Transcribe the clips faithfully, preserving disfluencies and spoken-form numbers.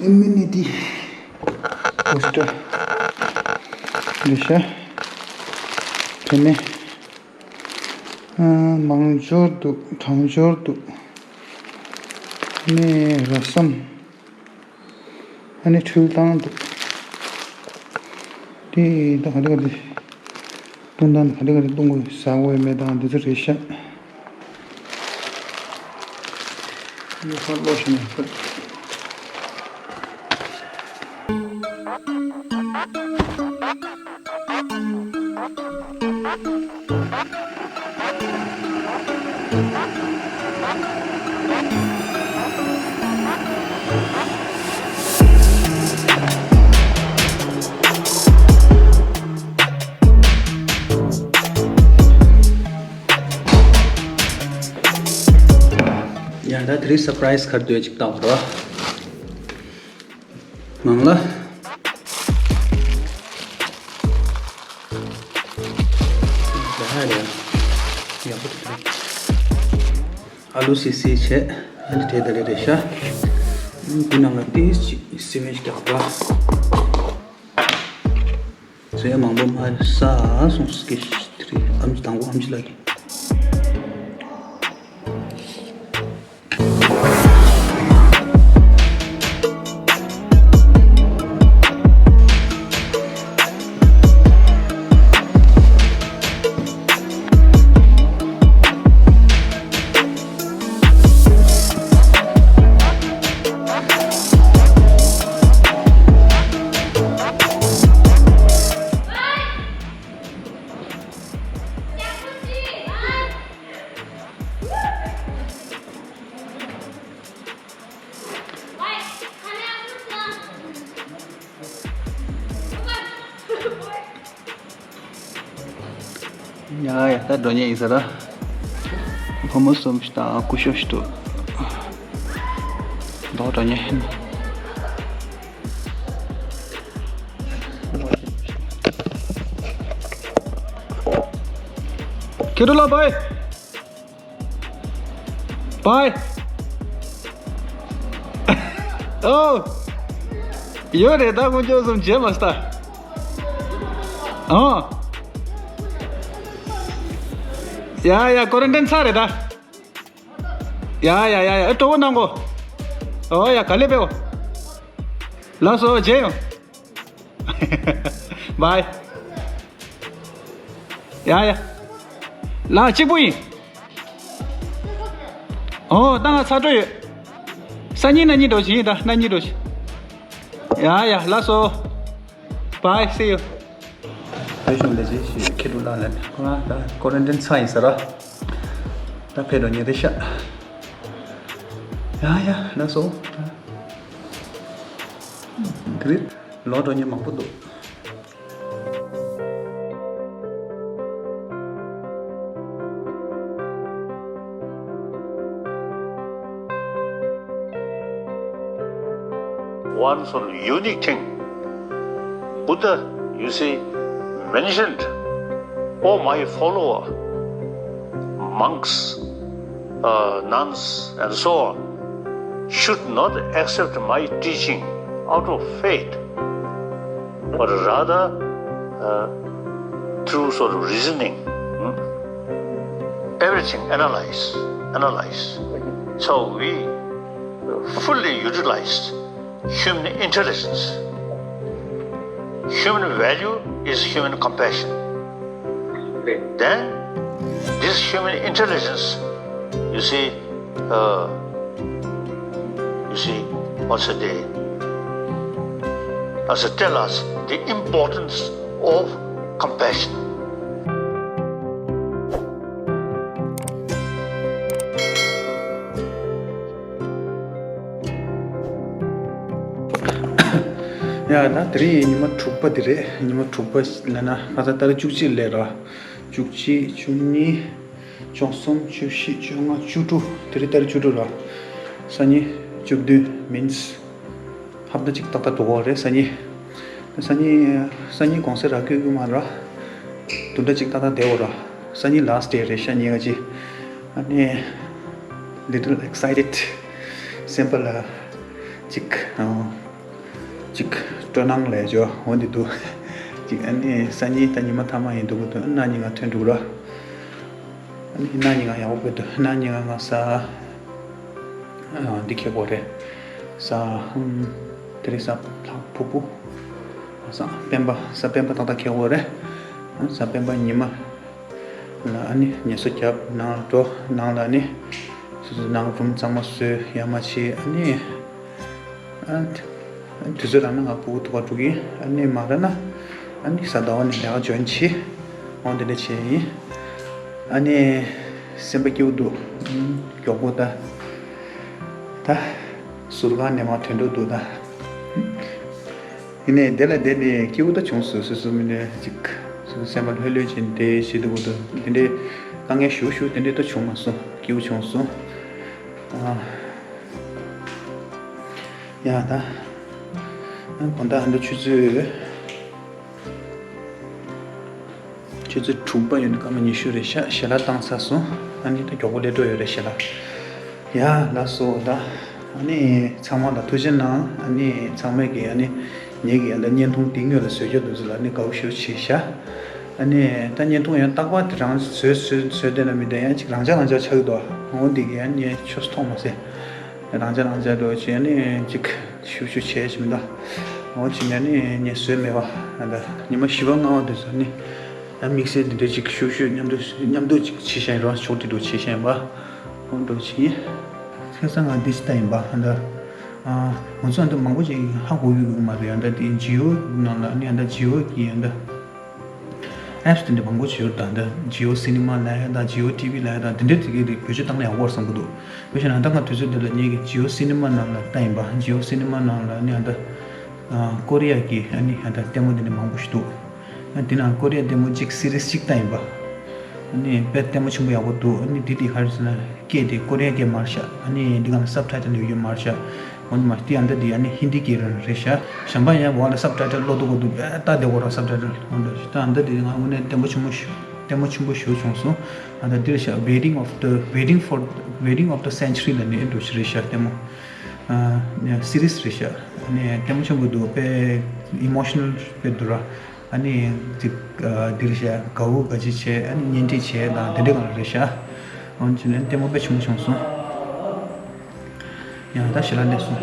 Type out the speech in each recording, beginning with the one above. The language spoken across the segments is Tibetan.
ཨེ་མི་ནི་ཊི་པོ་སི་ཊར་རེད་ཤག་དེ་ནས་ཨ་མང་སྦྱོར་འདུག་གྲང་སྦྱོར་འདུག་ནས་ར་ཟམ། ཨ་ནི་འཕྲུལ་ཐང་འདུག་དེ་ད་ག་དེ་ག་དེ་བཏུང་སྟངས་ག་དེ་ག་དེ་བཏུང་དགོས་ཟ་དགོས་མེད་དང་འདི་ཚོ་རེད་ཤག་ཨ་ནི་ཕར་ལོག་ཤིག་ན་ཕར། ཡང་ད་དེ་རིང་སར་པ་རའི་སི་ག་རེ་འདུག་ཅིག་བལྟ་བ་རོགས། ནང་ལ། ཡག་པོ་འདུག་ཨ་ལུ་སི་སི་བྱས། ཨ་ནི་དེ་ད་རེད་རེད་ཤག་འདི་ནང་ལ་ཏིས་ཅིག་སི་མེན་རྒྱག་པ། ཟས་མང་པོ་མ་ཟ་སོང་སྐད་ཆ་དེ་རེད། ཨམ་ཆི་དང་པོ་ཨམ་ཆི་ལགས་ཀྱིས། ཡ་ཡ་ད་འགྲོ་ཉེན་ཡིན་ས་ར། ཕོ་མོ་གསུམ་ཞིག་དང་སྐུ་ཞབས་ཞིག་འདུག་མདོག་འགྲོ་ཉེན། ཁྱེད་ཚོ་ལ་བའི། བའི། ཨོ། ཡོད་རེད་ད། དཀོན་མཆོག་གསུམ་བྱས་མ་ཤི་ད། ཨོ། ཡ་ཡ་ཀོ་རན་ཊིན་ཚར་རེད་ད། ཡ་ཡ་ཡ་ཡ་ཨེ་སྤྲོ་བོ་གནང་གོ། ཨོ་ཡ་ག་ལེ་པེའོ། ལགས་སོ་མཇལ་ཡོང་། བའི། ཡ་ཡ། ལགས་གཅིག་པུ་ཡིན། ཨོ་ད་ང་ཚར་འགྲོ་ཡོད། སང་ཉིན་གནངས་ཉིན་འགྲོ་བཞིན་ཡིན་ད། གནངས་ཉིན་འགྲོ་བཞིན། ཡ་ཡ་ལགས་སོ། Bye, see you. བོད་གཞུང་ལས་བྱེད་ཞིག་ཁེ་ཏུ་ལགས་ལ་ཁོ་རང་ད་ཀོ་རན་ཊིན་ཚར་ཡིན་ས་ར། ད་ཕེབས་འགྲོ་ཉེན་རེད་ཤག་ཡ་ཡ་ལགས་སོ། དེ་རིང་ལོག་འགྲོ་ཉེན་མང་པོ་འདུག One sort of unique thing. Buddha, you see, mentioned, "Oh, my follower, monks, uh, nuns, and so on, should not accept my teaching out of faith, but rather, uh, through sort of reasoning, hmm? Everything analyze, analyze." So we fully utilized human intelligence. Human value is human compassion. Then this human intelligence, you see, uh, you see, also the, also tell us the importance of compassion. ཡ་ད་དེ་རིང་ཉི་མ་དྲུག་པ་དེ་རེད། ཉི་མ་དྲུག་པ་ལབ་ན་ཁ་སང་ཏ་རིག་བཅུ་གཅིག་སླེབས་ར། བཅུ་གཅིག་བཅུ་གཉིས། བཅུ་གསུམ། བཅུ་བཞི། བཅོ་ལྔ། བཅུ་དྲུག་དེ་རིང་ཏ་རིག་བཅུ་དྲུག་ར། སང་ཉིན་བཅུ་བདུན་མིན། ཧབ་ཏ་གཅིག་ཏག་ཏག་འགྲོ་གི་རེད། སང་ཉིན། སང་ཉིན། སང་ཉིན་གུང་སེང་རག་གི་ཡོད་མ་རེད། བདུན་ཕྲག་གཅིག་ཏག་ཏག་བསྡད་ཡོད་ར། སང་ཉིན་last day རེད་ཤག་ཉིན་གཅིག་ཨ་ནི། Little excited. སེམས་པ་ལ་གཅིག་ཨ། ཅིག་སྤྲོ་སྣང་ལས་ཅོ་འོ་འདི་འདུག་ཅིག་ཨ་ནི་སང་ཉིན་ད་ཉི་མ་མཐའ་མ་ཡིན་འདུག་གི་འདུག་གནངས་ཉིན་ང་ཐོན་འགྲོ་གི་ར། ཨ་ནི་གནངས་ཉིན་ང་ཡག་པོ་དགོས་འདུག་གནངས་ཉིན་ང་ང་ས་ཨ་འདི་ཁེགས་པོ་རེད། ས་ཨམ་དེ་རིང་ས་ལྷག་ཕུ་ཕུ། ས་སྤེན་པ་ས་སྤེན་པ་ཏག་ཏག་ཁེགས་པོ་རེད། ས་སྤེན་པ་ཉི་མ། ལ་ཨ་ནི་ངལ་གསོ་རྒྱབ་ནང་ལ་འགྲོ་ནང་ལ་ཨ་ནི་སོ་སོ་ནང་རུམ་གཙང་མ་བཟོས་ཡ་མ་བྱེད་ཨ་ནི་ཨ་དུས་ཚོད་རག་ན་ང་ཕྲུ་གུ་ཐུག་ག་འགྲོ་གི་ཨ་ནི་མ་རག་ན་ཨ་ནི་གཟའ་ཟླ་བ་ནས་ལས་ཀ་འཇོན་བྱེད་འོང་དེ་འདྲ་བྱས་ཡིན། ཨ་ནི་སེམས་པ་སྐྱིད་པོ་འདུག་མགྱོགས་པོ་ད་ད་ཟུར་ཁང་ནས་མར་ཐོན་འགྲོ་འདུག་ད། ཡིན་ནའི་དེ་ལ་བསྡད་ནས་སྐྱིད་པོ་ད་བྱུང་སོང་སོ་སོ་མི་ནས་ཅིག་སོ་སོ་སེམས་པ་ལྷོད་ལྷོད་བྱས་ནས་བསྡད་བྱེད་འདུག་གོ་འདུག་དེ་འདྲའི་དཀའ་ངལ་ཞུ་ཞུ་དེ་འདྲའི་ད་བྱུང་མ་སོང་སྐྱིད་པོ་བྱུང་སོང་། ཨ་ཡ་ད་ཨ་གོང་ད་ཨ་འདྲ་ཆུ་ཚོད། ཆུ་ཚོད་དྲུག་པ་ཡོད་ནི་སྐར་མ་ཉི་ཤུ་རེད་ཤག་ཞལ་ལག་བཏང་ཚར་སོང་། ཨ་ནི་ད་མགྱོགས་པོ་སླེབས་འགྲོ་ཡོད་རེད་ཞལ་ལག་ཡ་ལགས་སོ་ད། ཨ་ནི་ཚང་མ་ལ་ཐུགས་རྗེ་གནང་། ཨ་ནི་ཚང་མས་ཀྱི་ཨ་ནི་ངེད་ཀྱི་ཨ་ད་བརྙན་ཐུང་འདི་སྔོན་ལ་བཟོས་རྒྱུ་འདུག་ཚུལ་ཨ་ནི་དགའ་བོ་ཞེ་པོ་བྱས་ཤག་ཨ་ནི་ད་བརྙན་ཐུང་ཡང་རྟག་པར་དེ་རང་བཟོས་བཟོས་བཟོས་བསྡད་ན་མི་བདེ་ཡང་ཅིག་རང་འཇགས་རང་འཇགས་ཆགས་ཀྱི་འདུག་འོ་འདི་གི་ཨ་ནི་ཆོས་སུ་མཐོང་མ་ཟད། རང་ཅག་རང་ཅག་འགྲོ་བྱས་ནས་ཅིག་ཤུབ་ཤུབ་བྱས་ཞིག་མི་འདུག་འོ་བྱས་ནས་ནི་ངས་བཟོས་མེད་པ་ཨ་ད་ཉི་མ་བཞི་པ་ལྔ་པ་དུས་ཚོད་ནི་ཡང་དམིགས་བསལ་འདི་འདྲ་ཅིག་ཤུབ་ཤུབ་མཉམ་དུ་མཉམ་དུ་ཅིག་བྱེད་བཞིན་རོགས་ཕྱོགས་དེ་འགྲོ་བྱེད་བཞིན་པ་འོ་འགྲོ་བྱེད་ཡིན། ཁ་སང་ང་འདི་ཅི་ལྟ་ཡིན་པ་ཨ་ད་ང་ཚོ་ཨ་ད་མང་པོ་ཅིག་ཧ་གོ་ཡོད་ཡོད་མ་རེད་ཨ་ད་དེ་ཇི་ཡོ་ནང་ལ་ནི་ཨ་ད་ཇི་ཡོ་གི་ཨ་ད། ཨེབ་སི་དེ་འདྲ་མང་པོ་ཞིག་ཡོད་དང་འདི་ཇི་ཡོ་སི་ནི་མ་ལབ་ཡ་དང་ཇི་ཡོ་ཊི་ཝི་ལབ་ཡ་དང་དེ་འདྲའི་ཚིག་གི་རིགས་བེད་སྤྱོད་བཏང་ན་ཡག་པོ་རེད་བསམ་གི་འདུག་དཔེ་བཞག་ན་ད་ང་དུས་ཚོད་འདི་ལ་ངེད་ཀྱི་ཇི་ཡོ་སི་ནི་མ་ནང་ལ་ལྟ་ཡིན་པ་ཇི་ཡོ་སི་ནི་མ་ནང་ལ་ནི་ཨ་ད་ཀོ་རི་ཡ་གི་ཨ་ནི་ཨ་ད་ལྟད་མོ་དེ་འདྲ་མང་པོ་ཞིག་འདུག་ཨ་དེ་ནང་ཀོ་རི་ཡ་ལྟད་མོ་གཅིག་སི་རིས་གཅིག་ལྟ་ཡིན་པ། ཨ་ནི་དཔེ་ལྟད་མོ་ཆེན་པོ་ཡག་པོ་འདུག་ཨ་ནི་དེ་དེ་ག་རེ་ཟེར་ན་སྐད་དེ་ཀོ་རི་ཡ་སྐད་མ་རེད་ཤག་ཨ་ནི་འདི་ག་ལ་སབ་ཊའི་ཊལ་ཡོད་རྒྱུ་མ་རེད་ཤག་འོན་མ་ཏི་ཨ་ད་འདི་ཨ་ནི་ཧིན་དི་སྐད་རང་རེད་ཤག་གཞན་པ་ཡང་འོག་ལ་སབ་ཊའི་ཊལ་ཀློག་འདུག་གོ་འདུག་ཨ་ད་དེ་གོ་ར་སབ་ཊའི་ཊལ་འོན་ཏོ་ཞིག་ད་ཨ་ད་འདི་ང་དངོས་གནས་བརྟན་པོ་ཆེན་པོ་ཞིག་བརྟན་པོ་ཆེན་པོ་ཞིག་བྱུང་སོང་། ཨ་ད་འདི་རེད་ཤག Wedding of the Wedding for Wedding of the Century ལ་ནི་འགྲོ་ཞིག་རེད་ཤག་ལྟད་མོ། ཨ་ནི་སི་རིས་རེད་ཤག་ཨ་ནི་བརྟན་པོ་ཆེན་པོ་འདུག་དཔེ་ཨི་མོ་ཤི་ནལ་དཔེ་འདུག་ར། ཨ་ནི་ཅིག་ཨ་འདི་རེད་ཤག་དགའ་བོ་དགའ་སྐྱིད་བྱས་ཨ་ནི་གཉེན་སྒྲིག་བྱས་དང་དེ་འདྲའི་སྒང་ལ་རེད་ཤག་འོན་ཀྱང་ནི་ལྟད་མོ་དཔེ་ཆེན་པོ་བྱུང་སོང་། ཡང་ད་ཞལ་ལག་སླེབས་སོང་།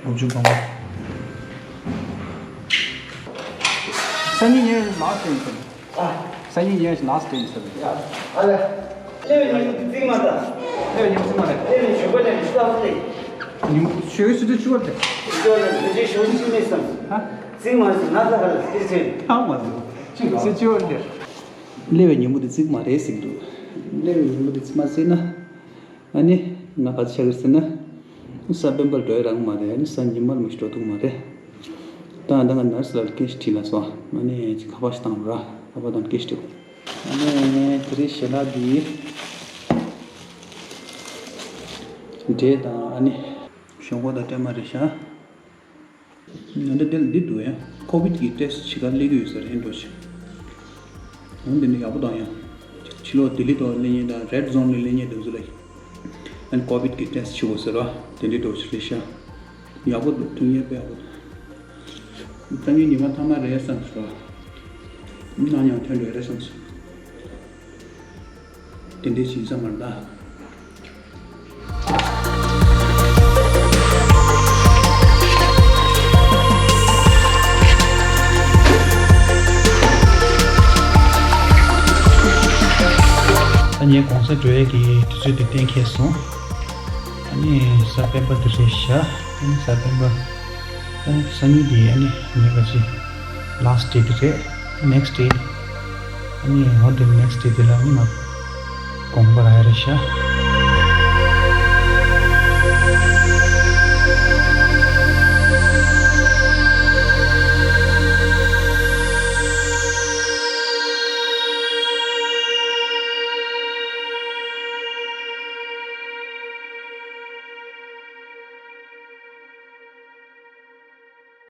སློབ་སྦྱོང་གང་བ། སང་ཉིན་ངའི་ལ་སི་ཊི་ཡིན་ཟེར། ཨ། སང་ཉིན་ངའི་ལ་སི་ཊི་ཡིན་ཟེར། ཨ་ལས། སླེབས་པའི་ཉིན་མོ་དེ་བརྩིགས་མ་ད། སླེབས་པའི་ཉིན་མོ་བརྩིགས་མ་རེད། སླེབས་པའི་ཞོགས་པ་ནས་ཆུ་ཚོད་ལ་སླེབས། ཉིན་མོ་ཞོགས་ཀའི་ཆུ་ཚོད་བཅུ་པར་དེ། བཅུ་པར་དེ་ཞོགས་ཀྱི་ཆུ་མེད་བསམ། ཧ། བརྩིགས་མ་རེད་ཟེར་ན་ད་ག་ལ་སྟེར་ཚེ། ཧ་མ་ཟེར། ཆུ་ཚོད་བཅུ་པར་དེ། སླེབས་པའི་ཉིན་མོ་དེ་བརྩིགས་མ་རེད་ཟེར་གྱི་འདུག་སླེབས་པའི་ཉིན་མོ་དེ་བརྩིགས་མ་བརྩིགས་ན། ཨ་ནི་ང་ག་ཚོད་ཆགས་ཀྱི་ཟེར་ན། གཟའ་སྤེན་པར་འགྲོ་ཡ་རག་མ་རེད། ཨ་ནི་གཟའ་ཉི་མར་མ་ཞིག་འགྲོ་ཐུབ་མ་རེད། ད་ད་ང་ནར་སི་ལ་སྐད་ཞིག་དྲིས་ལ་སོང་། ཨ་ནི་ཁ་པར་ཞིག་བཏང་ར། ཁ་པར་བཏང་སྐད་ཞིག་དྲིས། ཨ་ནི་དེ་རིང་ཞལ་ལག་འདི་འབྲས་དང་ཨ་ནི་ཞོག་ཁོག་དང་སྤྲད་མ་རེད་ཤག་ང་འདི་འདི་འདི་འདུག་ཡ། ཀོ་བིད་ཀྱི་ཊེ་སི་ཊི་བྱེད་ག་སླེབས་ཀྱི་ཡོད་ས་རེད་འགྲོ་ཆེ། འོན་ཏེ་འདི་ཡག་པོ་དང་ཡ། ཕྱི་ལོགས་ལྡི་ལི་དུ་སླེབས་མཁན་དང་རེཌ་ཛོན་ལ་སླེབས་མཁན་འདུག་ཚུལ་ལ། ཨན་ཀོ་བིད་ཀྱི་ཊེ་སི་ཊི་བྱེད་དགོས་ཟེར་བ། དེ་འདྲའི་འགྲོ་ཆེ་རེད་ཤག་ཡག་པོ་འདུག་ཐུགས་ཉེས་དཔེ་ཡག་པོ་འདུག་སང་ཉིན་ཉི་མ་མཐའ་མ་རེད་བསམ་སོང་། གནངས་ཉིན་ཐོན་འགྲོ་ཡ་རེད་བསམ་སོང་། དེ་འདྲའི་ཞིག་བསམ་མ་རེད་ད། ད་ངས་གུང་སེང་འགྲོ་ཡས་ཀྱི་དུས་ཚོད་དེ་གཏན་འཁེལ་སོང་། ཨ་ནི་གཟའ་སྤེན་པ་དེ་རེད་ཤག་ཨ་ནི་གཟའ་སྤེན་པ། ཨ་ནི་སང་ཉིན་དེ་ཨ་ནི་ངའི་ག་ཅི་ལ་སི་ཊི་ཌེ་དེ་རེད། ནེག་སི་ཊི་ཌེ། ཨ་ནི་འོ་དེ་ནེག་སི་ཊི་ཌེ་དེ་ལ་ཨ་ནི་ང་དགོངས་པ་རག་ཡ་རེད་ཤག